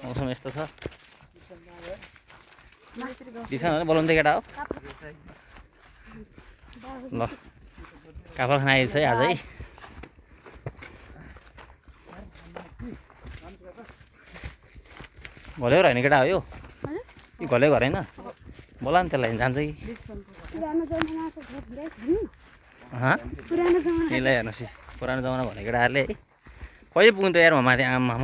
मौसम यस्तो छ दिसन बोलाउँदै केटा हो ल काफल खाना आइछ है आज है घोले घर होइन केटा हो यो घोले घर होइन बोला नि त्यसलाई जान्छ कि यसलाई हेर्नुहोस् पुरानो जमाना भने केटाहरूले है कहिले पुग्नु त यार माथि आमा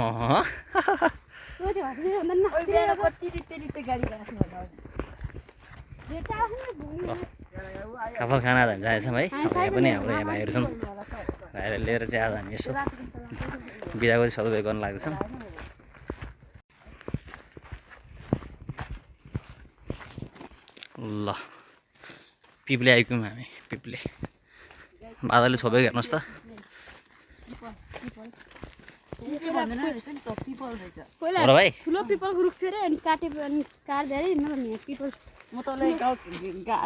काफल खाना जाँदैछौँ है यहाँ पनि हाम्रो यहाँ भाइहरू छन् भाइहरू लिएर चाहिँ आज हामी यसो बिदाको चाहिँ सदुपयोग गर्न लाग्दैछौँ ल पिप्ले आइपुग्यौँ हामी पिप्ले बादलले छोपेको हेर्नुहोस् त हो भाइ ठुलो पिपलको रुख थियो रे अनि काटे अनि काट्दै अरे न पिपल म तँलाई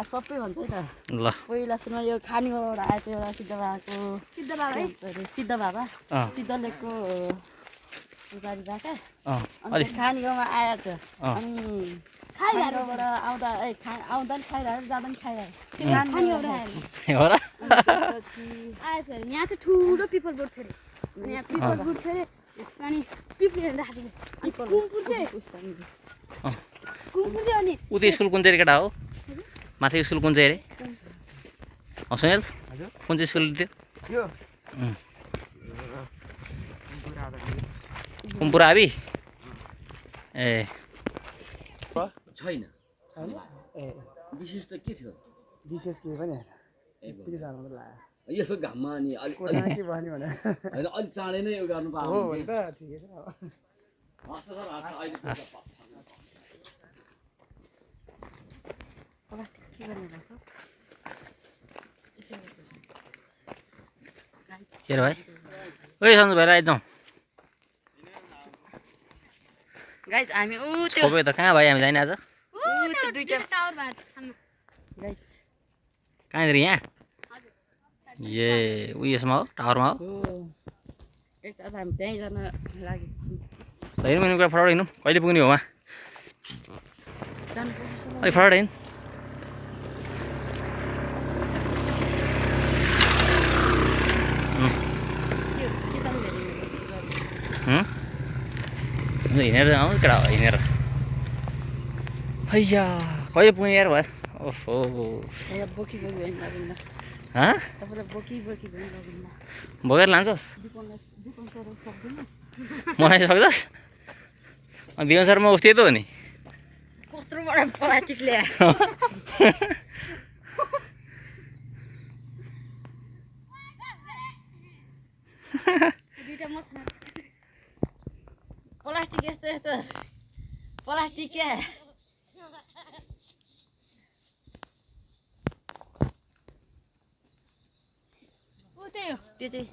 सबै भन्छ है त ल पहिला सुन यो खानीबाट आएछ एउटा सिद्ध बाबा सिद्धलेको पुजारीबाट अनि खानी गाउँमा आएछ अनि खानीबाट आउँदा आउँदा पनि खाइरहेको जाँदा पनि खाइरहेको हो र आएछ यहाँ चाहिँ ठुलो पिपल बोट थियो रे यहाँ पिपल बोट थियो रे अनि पिपले राखेको कुमपुर चाहिँ अनि उता स्कुल कुन चाहिँ केटा हो माथि स्कुल कुन चाहिँ अरे सुनिल कुन चाहिँ स्कुल थियो कुमपुर आबी ए छैन विशेष त के थियो विशेष के पनि यसो घाममा अनि होइन अलिक चाँडै नै गर्नु के भाइ ओइ सन्जु भाइ आइजाउँ गाइस हामी उ त्यो छोपे त कहाँ भाइ हामी जाने आज कहाँनिर यहाँ ए उ यसमा हो टावरमा हो एकताल हामी त्यहीँ जान लाग्यो हिँड्नु हिँड्नु कुरा फटाफट हिँड्नु कहिले पुग्ने हो वहाँ अलिक फटाफट हिँड्नु हिँडेर आउँ केटा हिँडेर हैया कहिले पुग्ने यार भयो ओहो बोकी भएन लाग्दैन हाँ तपाईँलाई बोकी भएन लाग्दैन बोकेर लान्छस् मलाई सक्छस् अनि दिवन सरमा उस्तै त हो नि कत्रोबाट प्लास्टिक ल्याए प्लास्टिक यस्तो यस्तो प्लास्टिक क्या त्यो चाहिँ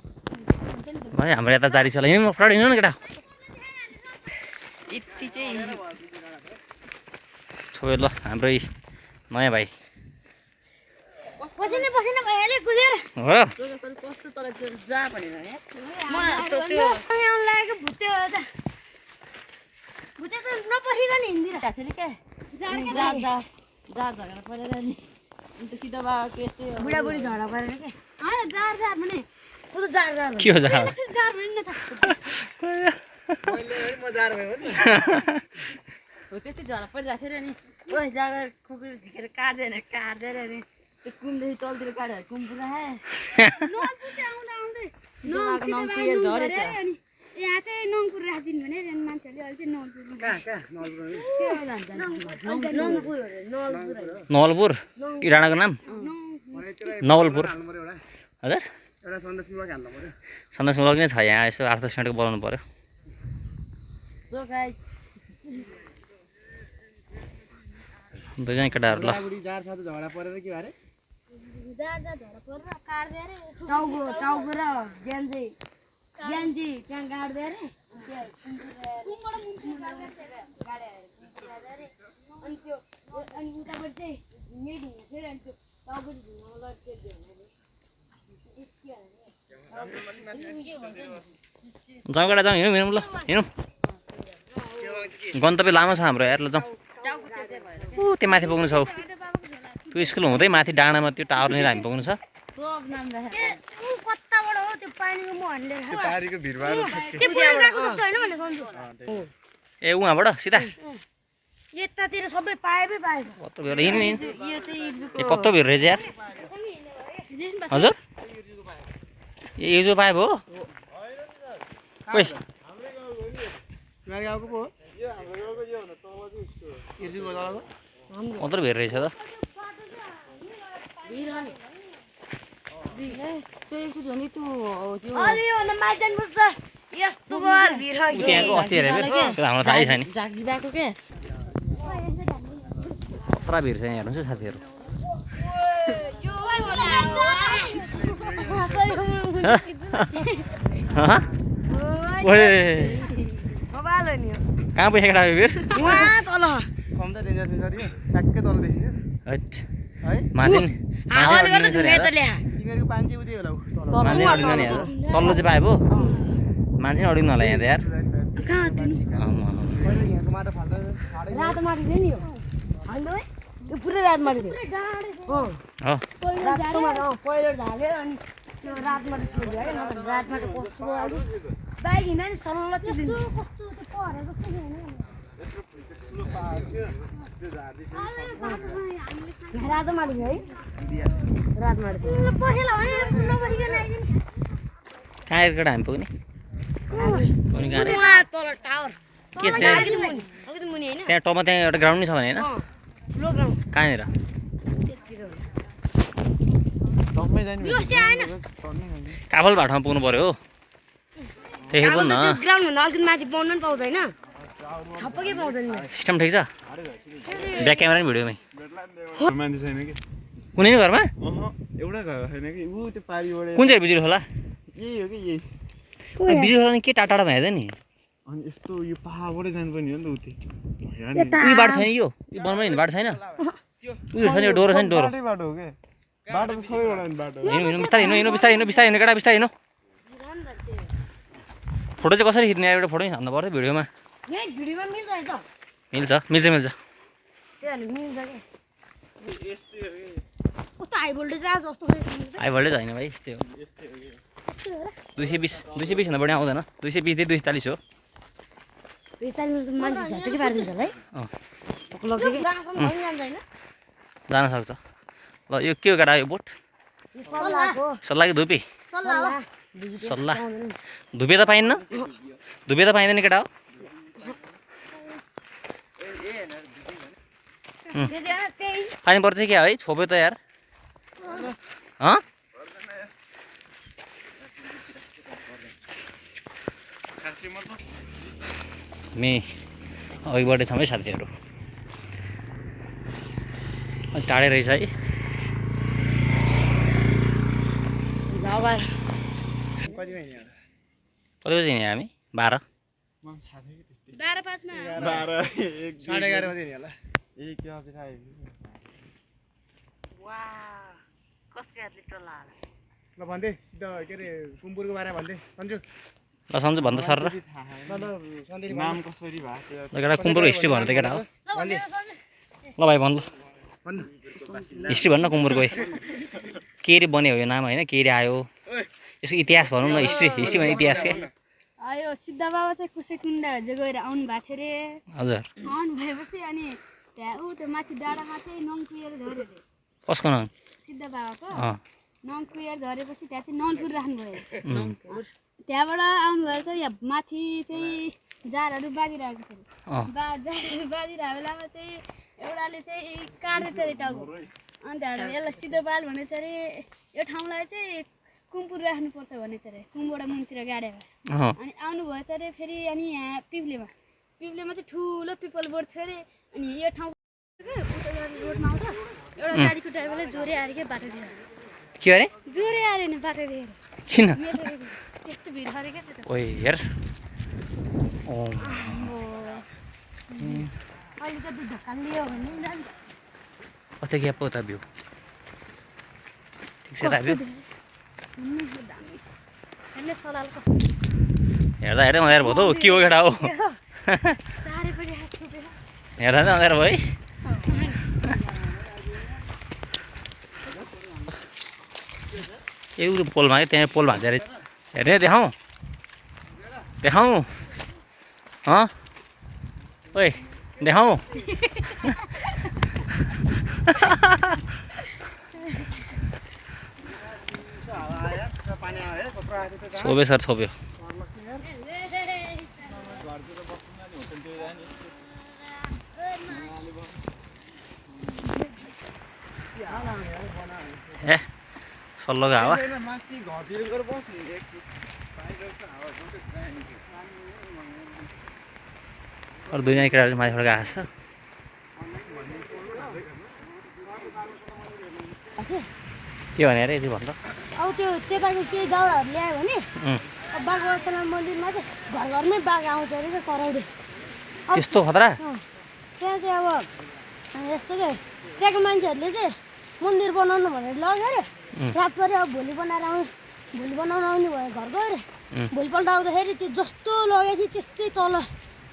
भाइ हाम्रो यता जारी छ ल हिँड्नु फटाफट हिँड्नु न केटा यति चाहिँ छोयो ल हाम्रै नयाँ भाइ पसिना भइहाल्यो कुदेर हो र कस्तो तल जा भनेर म त्यो आउन लागेको भुत्ते हो त भुत्ते त नपसिकन हिँड्दिरहेको फेरि क्या झगडा परेर नि अन्त सिधा भएको यस्तै बुढाबुढी झगडा परेर के होइन जार भने ऊ त जार के हो जार भने न त हो त्यस्तै झगडा परिरहेको थियो नि ओ जग्गा कुकुर झिकेर काट्दैन नि त्यो कुमदेखि तलतिर काट्यो कुम पुरा नङपुर चाहिँ आउँदै झरेछ अनि यहाँ चाहिँ नङपुर राखिदिनु भने मान्छेहरूले अहिले चाहिँ नवलपुर कि राणाको नाम नवलपुर हजुर सन्देशमूलक नै छ यहाँ यसो 8-10 मिनटको बोलाउनु पर्यो सो गाइस दुईजना केटाहरू ल टाउको र ज्यान्जी त्यहाँ गाड्दै अरे अनि त्यो अनि उताबाट चाहिँ नेट हिँड्यो फेरि अनि त्यो टाउको जाउँ केटा जाउँ हिँडौँ ल हिँडौँ गन्तव्य लामो छ हाम्रो यार ल जाउँ ऊ त्यो माथि पुग्नु छ त्यो स्कुल हुँदै माथि डाँडामा त्यो टावरनिर हामी पुग्नु छ ए उहाँबाट सिधा यतातिर सबै पाएबै पाएको कस्तो भिड हिँड्नु ए कस्तो भिड रहेछ यार हजुर यो जो पाए हो कत्रो भिड रहेछ त त्यहाँको अस्ति हेरेको हाम्रो थाहै छैन खतरा भिड छ यहाँ हेर्नुहोस् है साथीहरू कहाँ पुगेको केटा भिड तल्लो चाहिँ पाए पो मान्छे अडिनु होला यहाँ त यार रातो माटी थियो नि यो पुरै रातो माटी थियो पहिलो झाल्यो अनि त्यो रातो माटी छोड्यो है नत्र रातो माटी कस्तो लाग्यो बाइक हिँड्दा नि सल्ल चिप्लिन्छ रातो माटी थियो है रातो माटी थियो कहाँ केटा हामी पुग्ने तल टावर के छ त्यहाँ टपमा त्यहाँ एउटा ग्राउन्ड नै छ भने होइन कहाँनिर काफल भाटोमा पुग्नु पर्यो हो त्यही पनि न ग्राउन्डभन्दा अलिकति माथि पाउनु पनि पाउँछ होइन छप्पकै पाउँदैन सिस्टम ठिक छ ब्याक क्यामेरा नि भिडियोमै मान्छे छैन कि कुनै नै घरमा एउटा घर छैन कि ऊ त्यो पारिबाट कुन चाहिँ बिजुली होला यही हो कि यही बिजुली होला नि के टाढा टाढा भइहाल्छ नि अनि यस्तो यो पहाडबाटै जानुपर्ने हो नि त उति उयो बाटो छैन यो वनमा हिँड्ने बाटो छैन उयो छ नि यो डोरो छ नि डोरो बाटो हो के बाटो त सबैबाट नि बाटो हिँड्नु बिस्तारै हिँड्नु बिस्तारै हिँड्नु बिस्तारै हिँड्नु केटा बिस्तारै हिँड्नु फोटो चाहिँ कसरी खिच्ने एउटा फोटो नि हाल्नु पर्छ भिडियोमा भिडियोमा मिल्छ है त मिल्छ मिल्छ मिल्छ त्यही मिल्छ क्या कस्तो हाई भोल्टेज आएको जस्तो हाई भोल्टेज होइन भाइ यस्तै हो 220 भन्दा बढी आउँदैन 220 देखि 240 हो मान्छे झट्टै पारिदिन्छ होला है जान सक्छ ल यो के हो केटा यो बोट सल्लाह कि धुपी सल्लाह धुपे त पाइन्न धुपे त पाइँदैन केटा हो पानी पर्छ क्या है छोप्यो त यार मे अघिबाटै छौँ है साथीहरू अलिक टाढै रहेछ है कति बजी हिँड्यो हामी 12 12:05 ल भन्दै सिधा के अरे कुम्पुरको बारे भन्दै सन्जु ल सन्जु भन्दा सर र नाम कसरी भयो केटा कुम्पुरको हिस्ट्री भन्नु त केटा हो ल भाइ भन्नु हिस्ट्री भन्नु न कुम्पुरको के रे बन्यो यो नाम होइन के रे आयो यसको इतिहास भनौँ न हिस्ट्री भने इतिहास के आयो सिद्ध बाबा चाहिँ कुसेकुण्डा गएर आउनु भएको थियो अरे हजुर आउनु भएपछि अनि त्यहाँ ऊ त्यो माथि डाँडामा चाहिँ नङ कुएर झऱ्यो अरे कसको नङ सिद्ध बाबाको नङ कुएर झरेपछि त्यहाँ चाहिँ नङकुर राख्नुभयो त्यहाँबाट आउनुभयो चाहिँ यहाँ माथि चाहिँ जारहरू बाँधिरहेको थियो जारहरू बाँधिरहेको बेलामा चाहिँ एउटाले चाहिँ काट्दै थियो अरे टाउको अनि त्यहाँबाट यसलाई सिद्धोपाल भनेछ अरे यो ठाउँलाई चाहिँ कुम्पुर राख्नुपर्छ भनेछ अरे कुम्बबाट मुनतिर गाडेर अनि आउनुभएछ अरे फेरि अनि यहाँ पिप्लेमा चाहिँ ठुलो पिपल बोर्ड थियो अरे अनि यो ठाउँ रोडमा आउँछ एउटा गाडीको ड्राइभरले जोरे आएर के बाटो दिएर के अरे जोरे आएर नि बाटो दिएर किन त्यस्तो भिड अरे क्या त्यो ओइ हेर अहिले त ढक्का लियो भने जान्छ कतै ग्याप पो त भ्यू ठिक छ त भ्यू सलाल कस्तो हेर्दा हेर्दै अँध्यारो भयो त हौ के हो केटा हो चारैपट्टि हात छोपेर हेर्दा नै अँध्यारो भयो है एउटा पोलमा है त्यहाँ पोल भाँच्यो अरे हेर्ने देखाउँ देखाउँ ओइ देखाउँ छोप्यो सर छोप्यो ए सल्लोको हावा अरू दुईजना केटाहरू चाहिँ माथिबाट गएको छ के भने अरे चाहिँ भन्दा अब त्यो त्यताको केही दाउराहरू ल्यायो भने अब बागवासना मन्दिरमा चाहिँ घर घरमै बाघ आउँछ अरे क्या कराउँदै त्यस्तो खतरा त्यहाँ चाहिँ अब यस्तो क्या त्यहाँको मान्छेहरूले चाहिँ मन्दिर बनाउनु भनेर लग्यो अरे रात पऱ्यो अब भोलि बनाउन आउने भयो घर गयो अरे भोलिपल्ट आउँदाखेरि त्यो जस्तो लगेको थियो त्यस्तै तल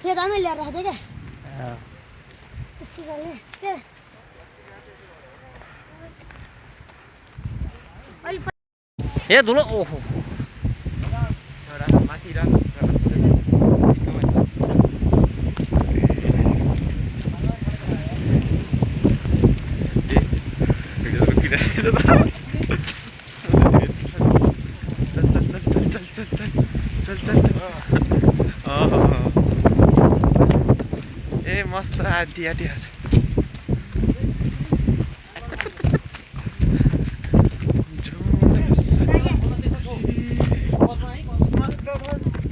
फेदामै ल्याएर राख्थ्यो क्या त्यस्तो चल्ने त्यहाँ ए धुलो ओहो ए मस्त आधी आधी आज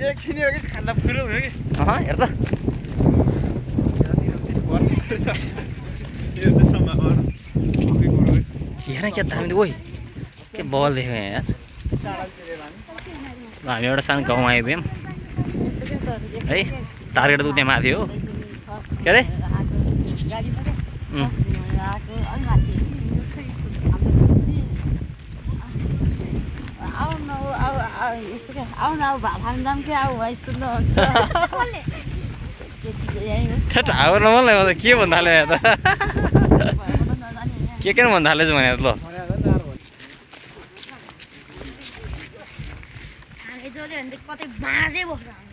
एकछिन हो कि खाना पुरो भयो कि हेर त हेर क्या दामी ओइ के बल देख्यो यहाँ हामी एउटा सानो गाउँ आइपुग्यौँ है टार्गेट त त्यहाँ माथि हो के अरे आउनु अब भात खानु जाऊँ कि अब भाइ सुन्नुहुन्छ टावर नमलाई त के भन्नु थाल्यो यहाँ त के भन्नु थालेछ भने ल कतै बाँझै बस्छ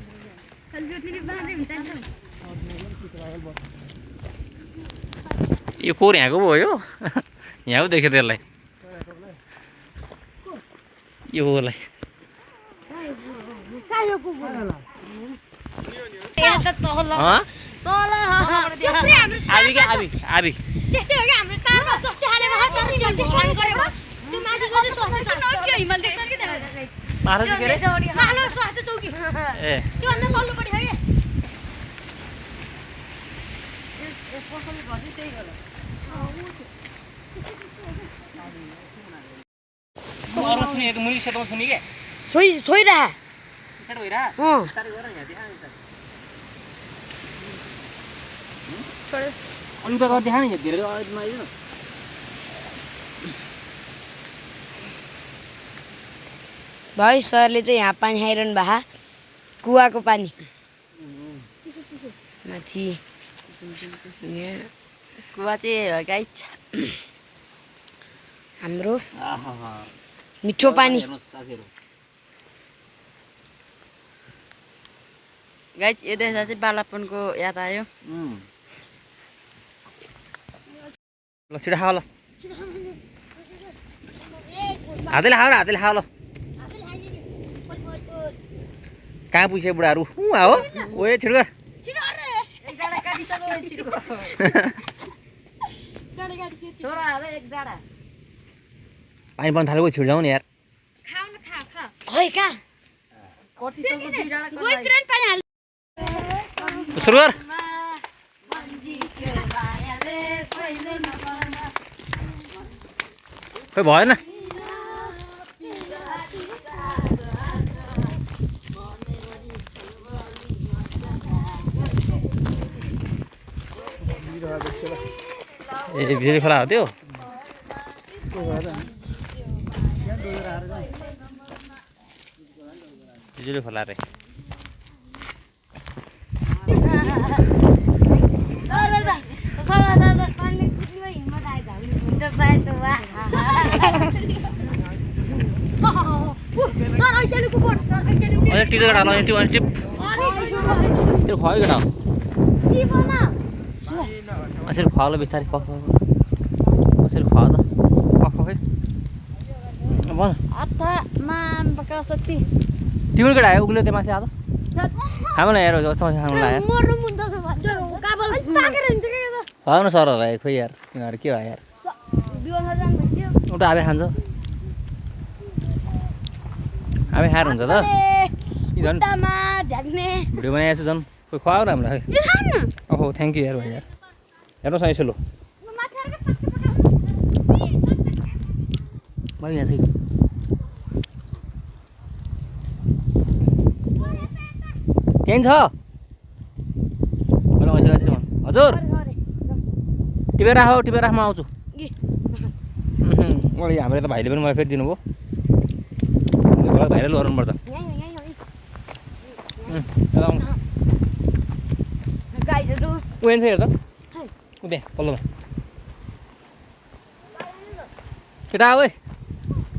यो कोर यहाँको पो हो यो यहाँ पो देख्यो त्यसलाई योलाई आबी त्यस्तै हो कि हाम्रो चारमा जस्तै हालेमा हात तर त्यो ढलान गरेको त्यो माथिको चाहिँ स्वास्थ्य चौकी के हिमाल देख्छ कि माथि के रे माथि स्वास्थ्य चौकी ए त्यो अन्त तल्लोपट्टि छ के मुनि सेतो सुनि के छोइरा सेट भइरा बिस्तारै गर यहाँ देखा छोड्यो अनि त देखा नि धेरै आइदिनु भाइ सरले चाहिँ यहाँ पानी खाइरहनु भएको कुवाको पानी माथि कुवा चाहिँ गाइस हाम्रो मिठो पानी गाइस यो देख्दा चाहिँ बालापनको याद आयो ल छिटो खाऊ ल हातैले खाऊ र हातैले खाऊ ल कहाँ पुग्छ बुढाहरू हो ओए छिटो गर पानी पर्न थालेको छिटो जाऊ नि यार सुरु गर खोइ भएन ए बिजुली खोला हो त्यो बिजुली खोला रे अलिक टिपेर केटा ल टिप टिप त्यो खुवायो केटा यसरी खुवालो बिस्तारै पक यसरी खुवा त पक खै भन तिम्रो केटा आयो उसले त्यो माथि आएको खानु न हेर जस्तो माथि खानु लाग्यो भाग्नु सरहरूलाई खोइ यार तिमीहरू के भयो यार उता आबे खान्छ आबे खाएर हुन्छ त भिडियो बनाएको छु झन् खोइ खुवायो न हामीलाई ओहो थ्याङ्क यू यार भाइ यार हेर्नुहोस् न यसो लो भाइ यहाँ चाहिँ त्यहीँ छ हजुर टिपेर राख टिपेर राख म आउँछु मैले हाम्रो त भाइले पनि मलाई फेरि दिनुभयो भाइले लड्नुपर्छ उयो छ हेर त उ त्यहाँ पल्लोमा केटा ओ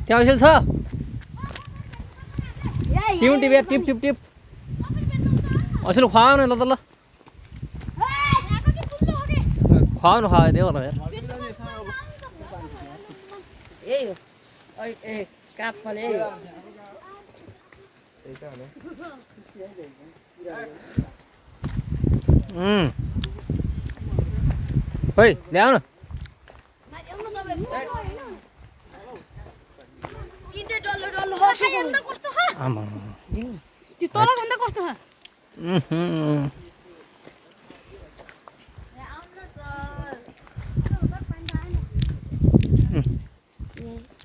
त्यहाँ असल छ tip tip tip tip tip असल खुवाऊ न ल त ल खुवाऊ न खुवायो देऊ न यार यही हो काप फले खोइ ल्याउ न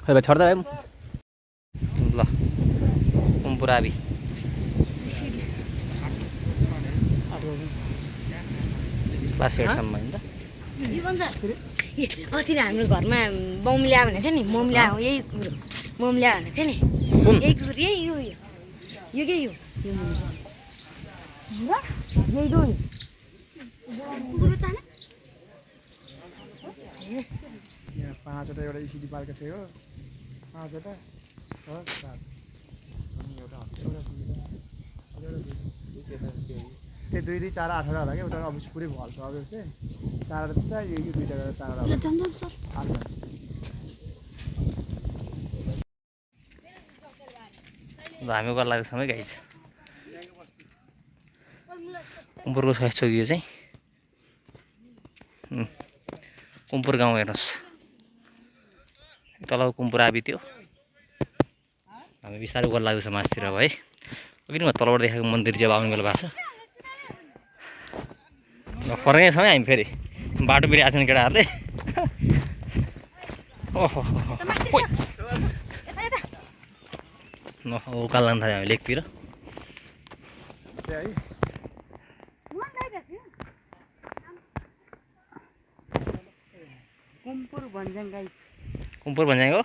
खोइ भाइ छोड्दा भाइ ल कुम्पुराबी क्लास 8 सम्म हैन त अस्तिर हाम्रो घरमा बम ल्या भनेको थियो नि मम ल्या हो यही कुरो मम ल्या भनेको थियो नि यही कुरो यही यो यो के यो यही दो कुकुर चाने यहाँ 5 वटा एउटा इसिडी पार्क छ हो 5 वटा 6 7 अनि एउटा त्यो 2 2 4 8 वटा होला के एउटा अब पुरै भल छ अब चाहिँ 4 वटा यो दुईटा गरेर 4 वटा जमजम सर ल हामी गर्न लागेको समय गाइस कुम्पुरको सही चोक यो चाहिँ कुम्पुर गाउँ हेर्नुहोस् तल कुम्पुर आबी थियो हामी बिस्तारै गर्न लागेको छ मासतिर अब है किन तलबाट देखाएको मन्दिर चाहिँ आउनु बेला भएको छ फर्कै छौँ हामी फेरि बाटो बिराएको छन् केटाहरूले ओहो उकाल लानु थाल्यो हामी लेकतिर कुम्पुर भन्ज्याङ गाई कुम्पुर भन्ज्याङ हो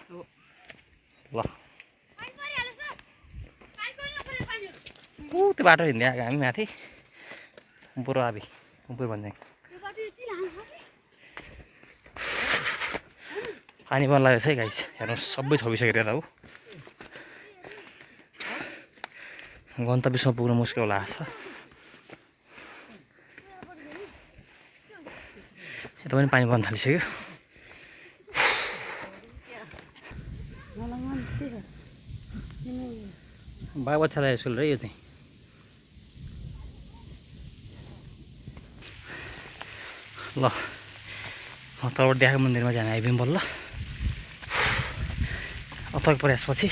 ल त्यो बाटो हिँड्दै आएको हामी माथि कुम्पुर आबी कुम्पुर भन्ज्याङ पानी पर्न लागेको छ है गाइस हेर्नुहोस् सबै छोपिसकेर यता हो गन्तव्यसम्म पुग्न मुस्किल लाग्छ यता पनि पानी पर्न थालिसक्यो बागबच्चालाई स्कुल र यो चाहिँ ल तलबाट देखाएको मन्दिरमा चाहिँ हामी आइपुग्यौँ बल्ल अथक प्रयासपछि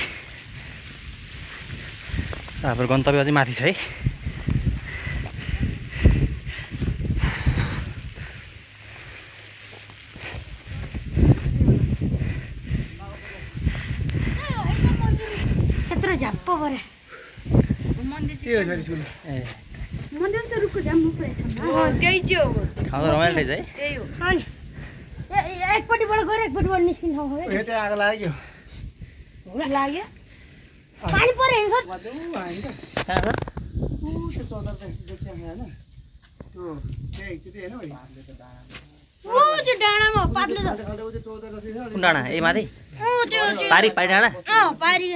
हाम्रो गन्तव्य चाहिँ माथि छ है यत्रो झ्याप्प परे के हो सर स्कुल ए मन्दिर त रुखको झ्याम्म परे त्यही चाहिँ हो ठाउँ त रमाइलो रहेछ है त्यही हो अनि एकपट्टिबाट गएर एकपट्टिबाट निस्किने ठाउँ हो यतै आगो लाग्यो लाग्यो पानी पऱ्यो हेर्नु सर कहाँ छ ऊ त्यो चौधर चाहिँ देखिया हैन त्यो डाँडामा पातले त कुन डाँडा ए माथि त्यो पारी पारी डाँडा पारी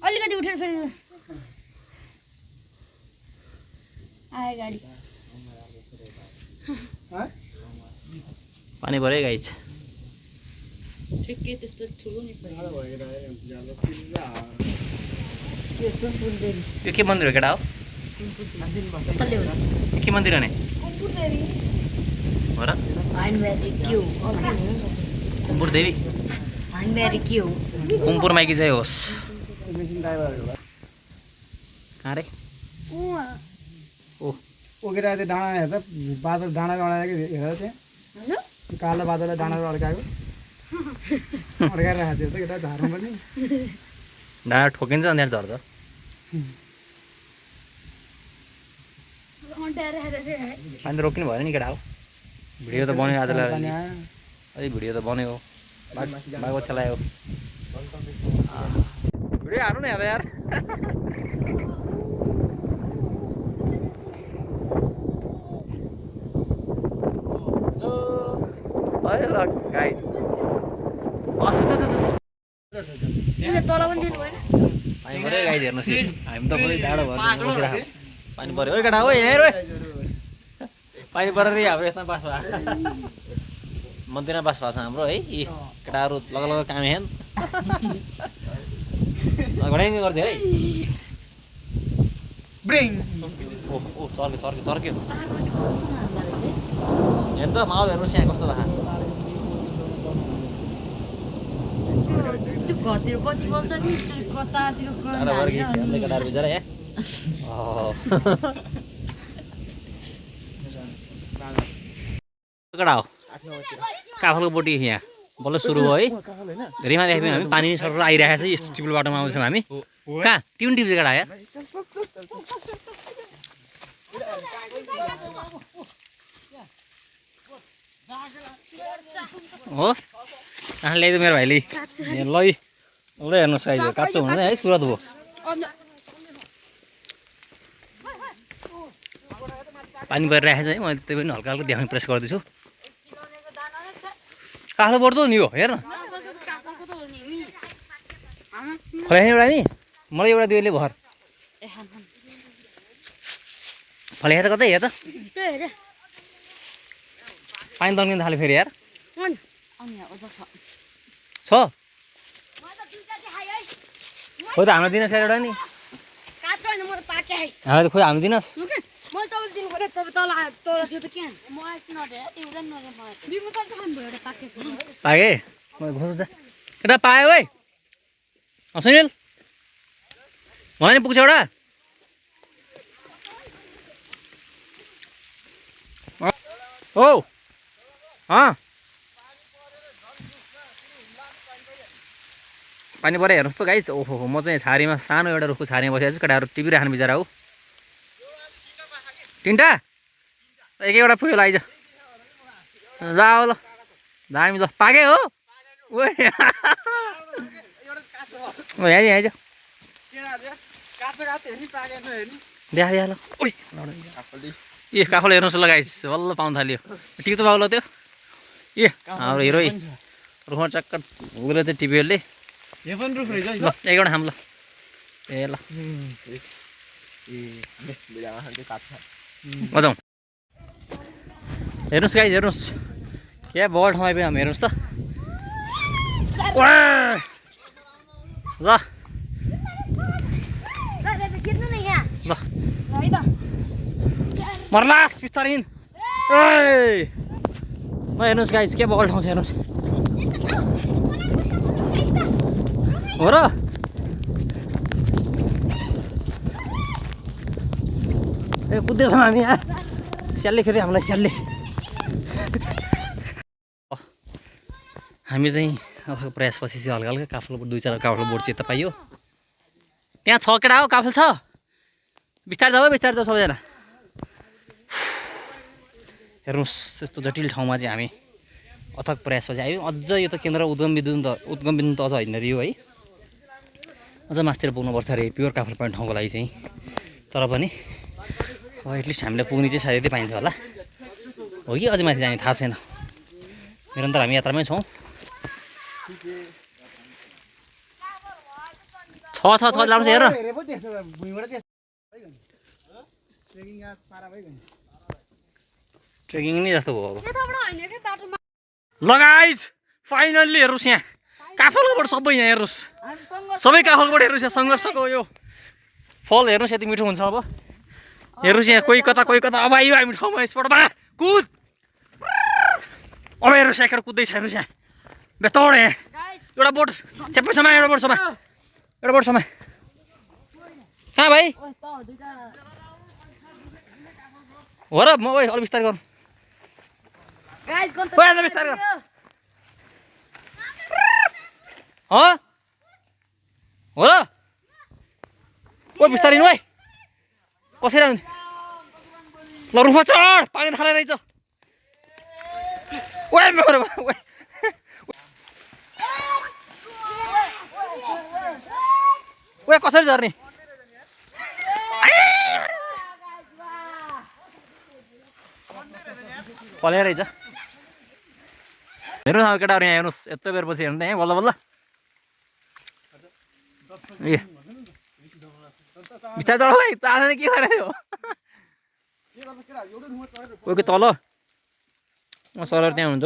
अलिकति उठेर फेरि आयो गाडी पानी पऱ्यो गाइज ठिकै त्यस्तो ठुलो नि यो के मन्दिर हो केटा हो के मन्दिर हो नि हो र कुम्पुर देवी कुम्पुर माइकी चाहिँ होस् कहाँ रे ओ ओकेर त्यो डाँडा हेर्दा बादल डाँडाको अड्काएको हेर त्यहाँ कालो बादललाई डाँडाको अड्काएको अड्काएर राखेको थियो त केटा झार्नु पनि डाँडा ठोकिन्छ अनि त्यहाँ झर्छ पानी त रोक्नु भएन नि केटा हो भिडियो त बन्यो आजलाई अझै भिडियो त बन्यो बाघको छेलायो भिडियो हाल्नु नि अब यार ल गाइस तल पनि दिनु भएन पानी पऱ्यो गाइस हेर्नुहोस् हामी त पनि डाँडो भएर बसिरहेको पानी पऱ्यो ओ केटा हो यहाँ हेर पानी परेर हाम्रो यसमा बास भयो मन्दिरमा बास भएको छ हाम्रो है यी केटाहरू लग लग काम हेन घडाइने गर्थ्यो है ओ चर्क्यो हेर्नु त माहौल हेर्नुहोस् यहाँ कस्तो भएको त्यो घरतिर कति बल्छ नि त्यो कतातिर केटाहरू बिचरा यहाँ केटा हो काफलको बोटी यहाँ बल्ल सुरु भयो है धेरैमा देखायौँ हामी पानी सर आइरहेको छ यस्तो चिप्लो बाटोमा आउँछौँ हामी कहाँ टिप्छ केटा यार हो कहाँ ल्याइदियो मेरो भाइले ल हेर्नुहोस् आइज काँचो हुन्छ है सुरत भयो पानी परिरहेको छ है मैले त्यही पनि हल्का हल्का देखाउने प्रेस गर्दैछु कालो बढ्दो नि हो हेर न एउटा नि मलाई एउटा दुईले भर फले हेर कतै हेर त पानी तन्किन थाल्यो फेरि यार छ खोइ त हाम्रो दिनुहोस् एउटा नि हाम्रो खोइ हाम्रो दिनुहोस् पाएँ केटा पायो है सुनिल मलाई नि पुग्छ एउटा हो पानी पऱ्यो हेर्नुहोस् त गाइस ओहो म चाहिँ छारीमा सानो एउटा रुखको छारीमा बसेको छु केटाहरू टिभी राख्नु बिचरा हो तिनवटा एक एउटा पुग्यो ल आइज जाऊ ल दामी ल पाके हो आइज देखा ल ए काफल हेर्नुहोस् ल गाइस बल्ल पाउनु थाल्यो टिभी त पाउलो त्यो ए हाम्रो हिरो रुखमा चक्कर उग्रो चाहिँ टिभीहरूले ल एउटा खाम ल ए ल मजाउँ हेर्नुहोस् गाइस हेर्नुहोस् क्या बल ठाउँ आइपुग्यो हामी हेर्नुहोस् त ल ल मर्लास बिस्तारै ल हेर्नुहोस् गाइस के बल ठाउँ छ हेर्नुहोस् हो र ए कुद्दैछौँ हामी यहाँ स्यालले खेल्दै हामीलाई स्यालले हामी चाहिँ अब प्रयासपछि चाहिँ हल्का हल्का काफल दुई चार काफल बोर्ड चाहिँ यता पाइयो त्यहाँ छ केटा हो काफल छ बिस्तारै जाऊ बिस्तारै जाऊ सबैजना हेर्नुहोस् यस्तो जटिल ठाउँमा चाहिँ हामी अथक प्रयासपछि आयो अझ यो त केन्द्र उद्गम बिन्दु त अझ होइन यो है अझ मास्तिर पुग्नुपर्छ अरे प्योर काफल पाउने ठाउँको लागि चाहिँ तर पनि अब एटलिस्ट हामीलाई पुग्ने चाहिँ सायदै पाइन्छ होला हो कि अझै माथि जाने थाहा छैन निरन्तर हामी यात्रामै छौँ छ लाउँछ हेर ट्रेकिङ नै जस्तो भयो ल गाइस फाइनल्ली हेर्नुहोस् यहाँ काफलकोबाट सबै यहाँ हेर्नुहोस् सबै काफलकोबाट हेर्नुहोस् यहाँ सङ्घर्षको यो फल हेर्नुहोस् यति मिठो हुन्छ अब हेर्नुहोस् यहाँ कोही कता अब आयो हामी ठाउँमा यसबाट बा कुद अब हेर्नुहोस् यहाँ कुद्दैछ हेर्नुहोस् यहाँ बेतौड यहाँ एउटा बोट चेप्पै समय एउटा बोट समय कहाँ भाइ हो र म अलिक बिस्तारै गर्नु बिस्तारै गर हो र ओ बिस्तारै हिँड्नु है कसरी आउने ल रुखमा चढ पानी थालेर रहेछ ओ कसरी झर्ने पलेर रहेछ हेर्नुहोस् अब केटाहरू यहाँ हेर्नुहोस् यत्रो बेरपछि हेर्नु त यहाँ बल्ल बल्ल ए बिस्तारै चढ भाइ चाहना के गरेर हो कोही तल सरर त्यहाँ हुन्छ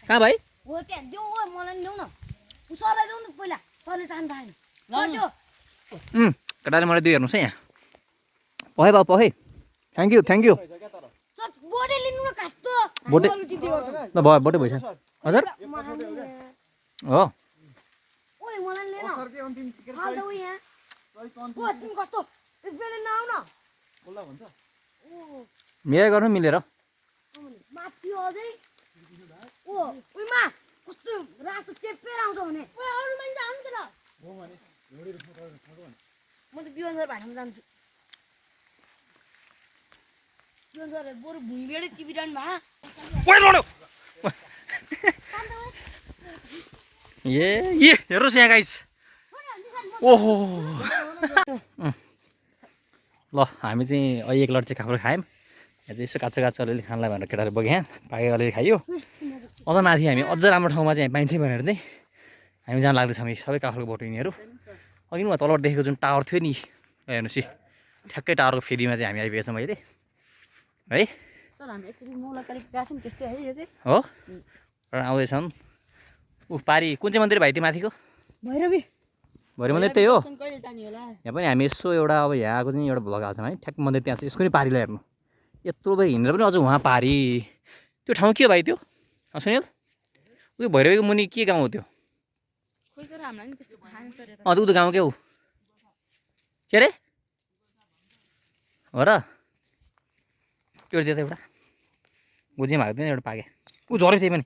कहाँ भाइ केटाले मलाई दियो हेर्नुहोस् है यहाँ पहे बाबु पहे थ्याङ्क यू बोटे ल भयो बोटे भइसक्यो हजुर हो मिलाइ गर्नु मिलेर ए हेर्नुहोस् यहाँ गाइस ओहो ल हामी चाहिँ अहिले एक लट चाहिँ काफल खायौँ यहाँ चाहिँ यसो काँचो अलिअलि खानलाई भनेर केटाले बग्यो पाके अलिअलि खायो अझ माथि हामी अझ राम्रो ठाउँमा चाहिँ पाइन्छ भनेर चाहिँ हामी जान लाग्दैछौँ हामी सबै काफलको बोट यिनीहरू अघि म तलबाट देखेको जुन टावर थियो नि हेर्नुहोस् ठ्याक्कै टावरको फेदीमा चाहिँ हामी आइपुगेछौँ अहिले है हो आउँदैछन् ऊ पारी कुन चाहिँ मन्दिर भाइ त्यो माथिको भैरवी मन्दिर त्यही हो यहाँ पनि हामी यसो एउटा अब यहाँ आएको चाहिँ एउटा भ्लग हाल्छौँ है ठ्याक्क मन्दिर त्यहाँ छ यसको नि पारीलाई हेर्नु यत्रो बेर हिँडेर पनि अझ उहाँ पारी त्यो ठाउँ के हो भाइ त्यो सुनिल उयो भैरवीको मुनि के गाउँ हो त्यो उँधो गाउँ के हो के अरे हो र त्यो दियो त एउटा बुझी भएको थियो नि एउटा पाके ऊ झऱ्यो त्यही पनि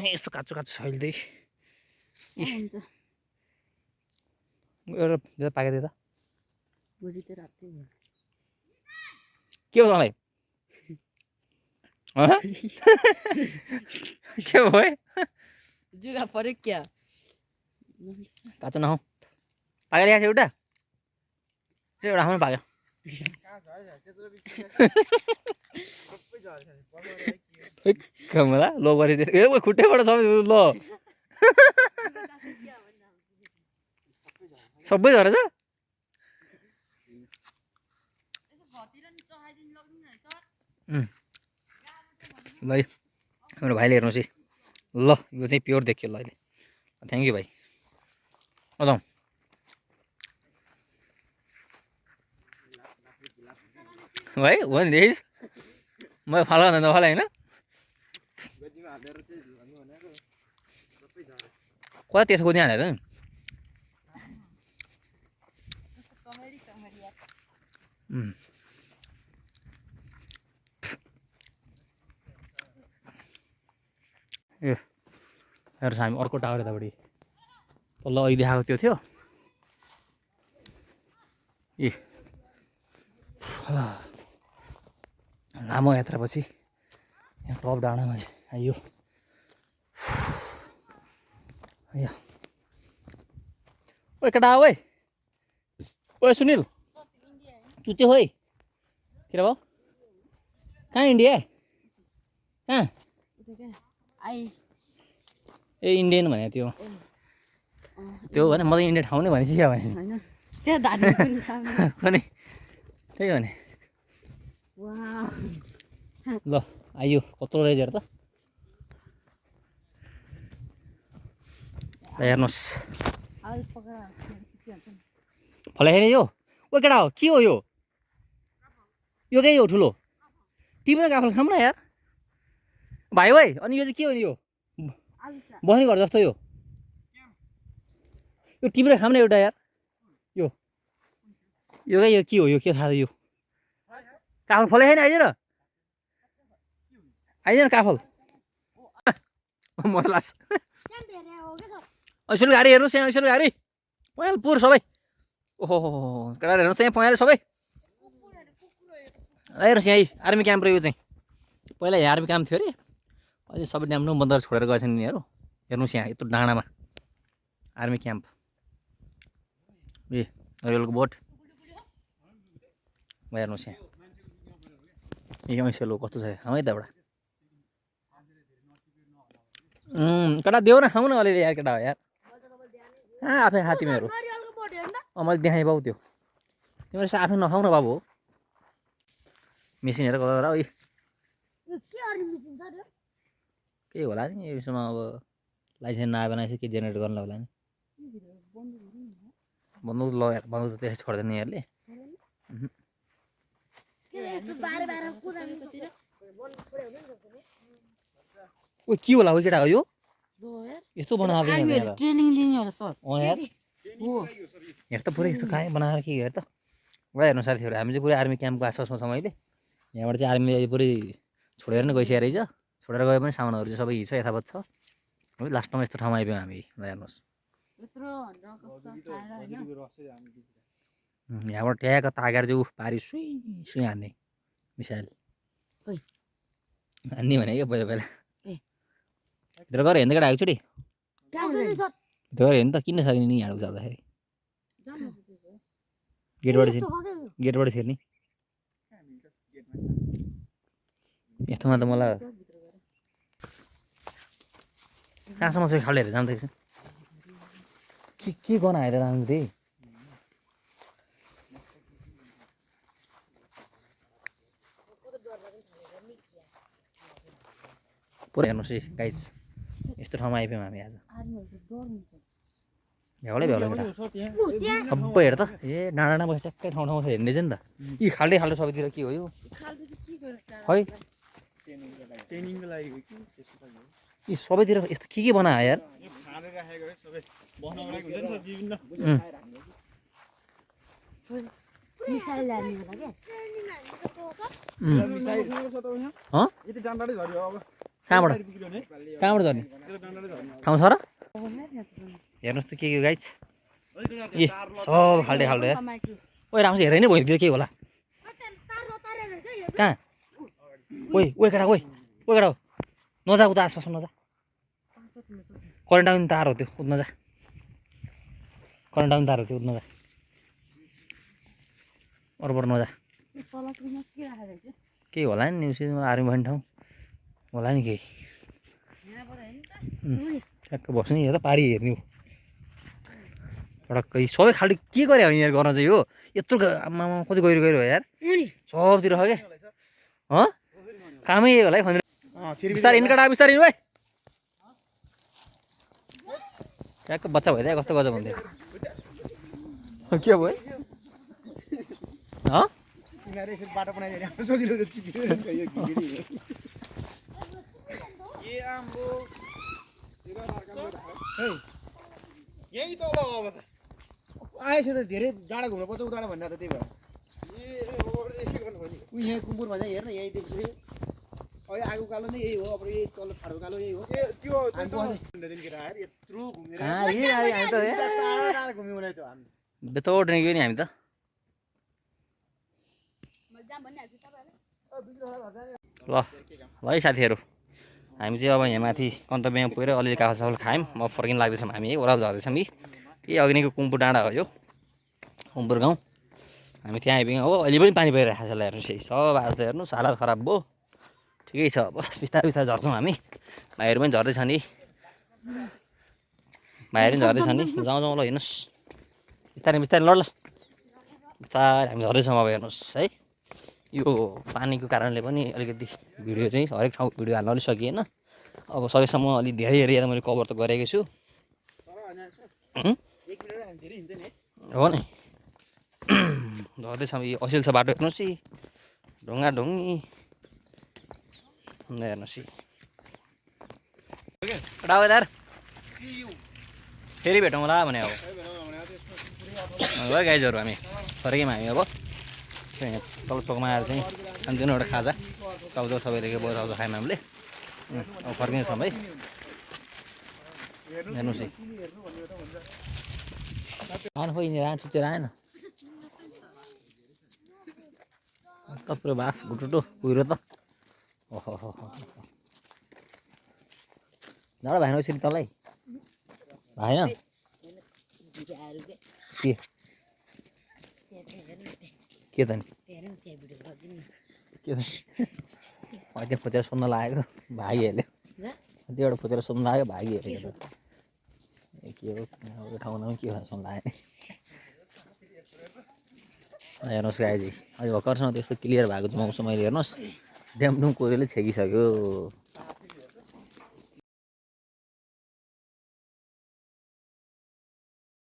यस्तो काँचो छैल्दै एउटा पाके थियो त के हो तँलाई के भयो जुगा पऱ्यो क्या काँचो नहौ पाके ल्याएको छ एउटा आफ्नो पाक्यो कमला लो परि ए खुट्टैबाट सबै ल सबै झरेछ ल मेरो भाइले हेर्नुहोस् है ल यो चाहिँ प्योर देखियो ल अहिले थ्याङ्क यू भाइ जाउँ भाइ हो नि देखिस् म फाला भन्दा नफाला होइन कता त्यसको त्यहाँ हालेको नि ए हेर्नुहोस् हामी अर्को टावर यतापट्टि तल्ल अघि देखाएको त्यो थियो ए लामो यात्रापछि यहाँ टप डाँडामा चाहिँ आइयो ओए केटा ओए ओए सुनिल चुच्चे होई के भयो कहाँ इन्डिया कहाँ ए इन्डियन भने त्यो भने म त इन्डिया ठाउँ नै भनेपछि क्या भने कुनै त्यही भने ल आइयो कत्रो रहेछ हेर त हेर्नुहोस् फलाइ यो ओ केटा हो के हो यो के हो ठुलो तिम्रो काफल खाऊँ न यार भाइ भाइ अनि यो चाहिँ के हो नि यो बस्ने घर जस्तो यो तिम्रो खाऊँ न एउटा यार यो के हो यो के थाहा यो काफल फलाइ छैन आइज न काफल मर लास ऐसो गाडी हेर्नुहोस् यहाँ ऐसो गाडी पहेँल पुर सबै ओहो केटा हेर्नुहोस् यहाँ पहेँल सबै हेर्नुहोस् यहाँ आर्मी क्याम्प रहेको चाहिँ पहिला यहाँ आर्मी क्याम्प थियो अरे अहिले सबै ड्याम बन्द छोडेर गएछन् यिनीहरू हेर्नुहोस् यहाँ यत्रो डाँडामा आर्मी क्याम्प ए रेलको बोट हेर्नुहोस् यहाँ ऐसेलो कस्तो छ है त एउटा केटा देऊ न खाऊ न अलिअलि यार केटा हो यार कहाँ आफै खा तिमीहरू मैले देखाएँ बाउ त्यो तिमीहरू चाहिँ आफै नखाऊ न बाबु हो मेसिनहरू कता ओइ के होला नि यसमा अब लाइसेन्स नआए बनाएपछि के जेनेरेट गर्नु होला नि बन्दुक ल यार बन्दुक त त्यसै छोड्दैन यिनीहरूले ओ के होला हो केटा हो यो यस्तो बनाएर ट्रेनिङ लिने होला सर यार हेर त पुरै यस्तो कहाँ बनाएर के हेर त हेर्नु साथीहरू हामी चाहिँ पुरै आर्मी क्याम्पको आसपासमा छौँ अहिले यहाँबाट चाहिँ आर्मीले पुरै छोडेर नै गइसकेको रहेछ छोडेर गए पनि सामानहरू चाहिँ सबै हिँड्छ यथावत छ है लास्टमा यस्तो ठाउँमा आइपुग्यौँ हामी ल हेर्नुहोस् यहाँबाट ट्याक्क तागेर चाहिँ पारी सुई सुई हान्ने मिसाइल हान्ने भने क्या पहिला भित्र गएर हेर्नु केटा एकचोटि भित्र गएर हेर्नु त किन सकिने नि यहाँबाट जाँदाखेरि गेटबाट छिर्ने यस्तोमा त मलाई कहाँसम्म चाहिँ खालेर जाँदैछ के गर्न आएर जानु त्यही पुरै हेर्नुहोस् है गाइस यस्तो ठाउँमा आइपुग्यौँ हामी आज भ्याउलै केटा सबै हेर त ए डाँडा बसी ट्याक्कै ठाउँमा छ हेर्ने चाहिँ नि त यी खाल्डै सबैतिर के हो यो है यी सबैतिर यस्तो के बनायो यार कहाँबाट झर्ने ठाउँ छ र हेर्नुहोस् त के गाइस ए सब खाल्डे यार ओइ राम्रोसँग हेरेँ नि भइदियो के होला कहाँ ओइ केटा केटा नजा उता आसपास नजा करेन्ट आउने तार हो त्यो उद् नजा करेन्ट आउने तार हो त्यो उद् नजा अरूबाट नजा के होला नि न्युजमा आर्मी भन्ने ठाउँ होला नि केही ट्याक्क बस्ने हेर पारी हेर्ने हो पटक्कै सबै खालि के गरे हो यहाँ गर्न चाहिँ हो यत्रो आमामा कति गहिरो हो यार सबतिर छ क्या कामै होला है बिस्तारै हिँड काटा बिस्तारै हिँड ट्याक्क बच्चा भइदियो कस्तो गजब भन्थ्यो के भयो यही तल अब त आएछ त धेरै डाँडा घुम्नु पर्छ उताबाट भन्दा त त्यही भएर यहाँ कुकुर भन्छ हेर्न यही देख्छु अहिले आगो कालो नै यही हो अब यही तल ठाडो कालो यही हो त्यो यत्रो बेतोड्ने गयो नि हामी त ल है साथीहरू हामी चाहिँ अब यहाँ माथि गन्तव्यमा पुगेर अलिअलि काफल साफल खायौँ अब फर्किन लाग्दैछौँ हामी है ओह्रालो झर्दैछौँ कि यही अग्निको कुम्पु डाँडा हो यो कुम्पुर गाउँ हामी त्यहाँ आइपुग्यौँ हो अहिले पनि पानी परिरहेको छ ल हेर्नुहोस् है सब आज त हेर्नुहोस् हालत खराब भयो ठिकै छ अब बिस्तारै बिस्तारै झर्छौँ हामी भाइहरू पनि झर्दैछ नि भाइहरू पनि झर्दैछ नि जाउँ जाउँ ल हेर्नुहोस् बिस्तारै बिस्तारै लड्लास् बिस्तारै हामी झर्दैछौँ अब हेर्नुहोस् है यो पानीको कारणले पनि अलिकति भिडियो चाहिँ हरेक ठाउँ भिडियो हाल्न अलिक सकिएन अब सकेसम्म अलिक धेरै एरिया त मैले कभर त गरेकै छु हो नि झर्दैछौँ यो असिल छ बाटो हेर्नुहोस् है ढुङ्गा ढुङ्गी हेर्नुहोस् है फेरि भेटौँ होला भने अब है गाइजहरू हामी फर्क्यौँ हामी अब तल चोकमा आएर चाहिँ सानोतिनो एउटा खाजा टाउजो सबैले भयो टाउजो खायौँ हामीले अब फर्किन्छौँ है हेर्नुहोस् है आएन खोइ यिनीहरू चुचेर आएन तप्रो बाफ घुटुटो कुहिरो त ओहो जाडो भएन यसरी तँलाई भएन के त नि के त्यहाँ खोजेर सोध्न लागेको भागिहरूले त्योबाट खोजेर सोध्न लाग्यो भागिहरूले के हो ठाउँमा के हो सोध्न लाग्यो हेर्नुहोस् गाई चाहिँ अहिले भर्खरसँग त्यस्तो क्लियर भएको चाहिँ मौसम अहिले हेर्नुहोस् ड्यामडुम कोरेले छेकिसक्यो